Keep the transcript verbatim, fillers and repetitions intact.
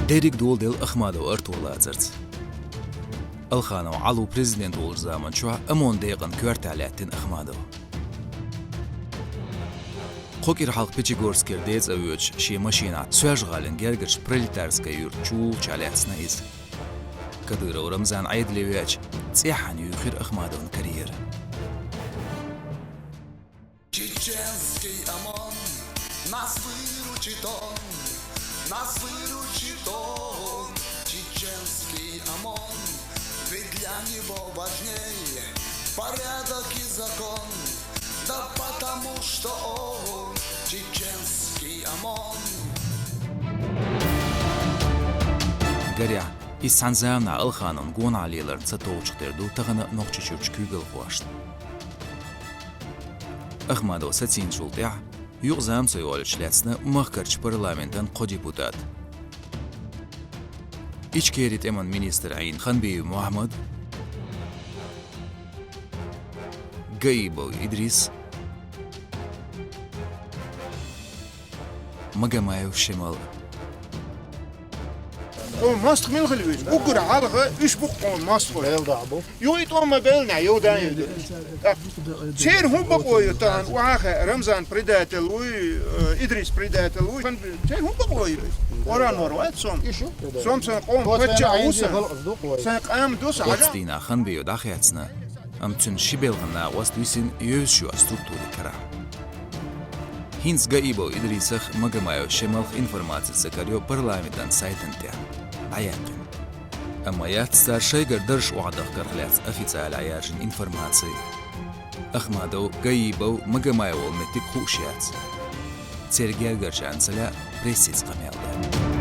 Деррига дола делла Ахмадов Артур лацарца. Алханов Ӏалу президент волчу заманчохь ОМОН декъан коьртехь лаьттина Ахмадов. Кхо кӀира хьалха Пятигорскера ден цӀа воьдуш шен машинахь Соьлжа-ГӀалин гергарчу Пролетарская юьрта чулалгӀачохь лаьцна иза. Кадыров Рамзан Ӏедале веача, цӀеххьана юьйхира Ахмадовн карьера. Чеченский ОМОН, нас выручит он, нас выручит он. Чеченский ОМОН, ведь для него важней порядок и закон. Да потому что он чеченский ОМОН. Гарехь, иза цхьана заманахь Алхановн гонах леларна ца товчух тера ду тахана Нохчийчуьрчу куьйгалхошна. Ахмадов сацийначул тӀаьхьа юкъа зама ца йолуш лаьцна махкарчу парламентан кхо депутат. Ичкери тӀеман министр Ӏийна Ханбиев Мухьаммад, Гаибов Идрис, Магомаев Шемал. Хьо мостагӀ мила хила веза? Уггар хьалха уьш бу-кх хьо мостагӀий. Белда бу. Юй тӀом ма белнехь, юй дан ю. Церан хӀун бакъо ю тахана? Ваха Рамзан предатель вуй, э, Идрис предатель вуй. Церан хӀун бакъо ю? Оранор вац сом. Сом сан къом паччахь ву сан. Сан къам ду сан. Оцу дийнахь Ханбиев дӀахецна, амма цуьнан ши белхан накъост висина евзачу структурин карахь. ХӀинца Гаибов Идрисах, Магомаев Шемалх информаци ца карайо парламентан сайтан тӀехь дӀаяьккхина. Амма яц цара шайгара дарж охьадахкарх лаьцна официале Ӏаяьржина информаци. Ахмадов, Гаибов, Магомаев волу меттиг хууш яц. Церан гергарчарна ца лаьа прессица къамел дан.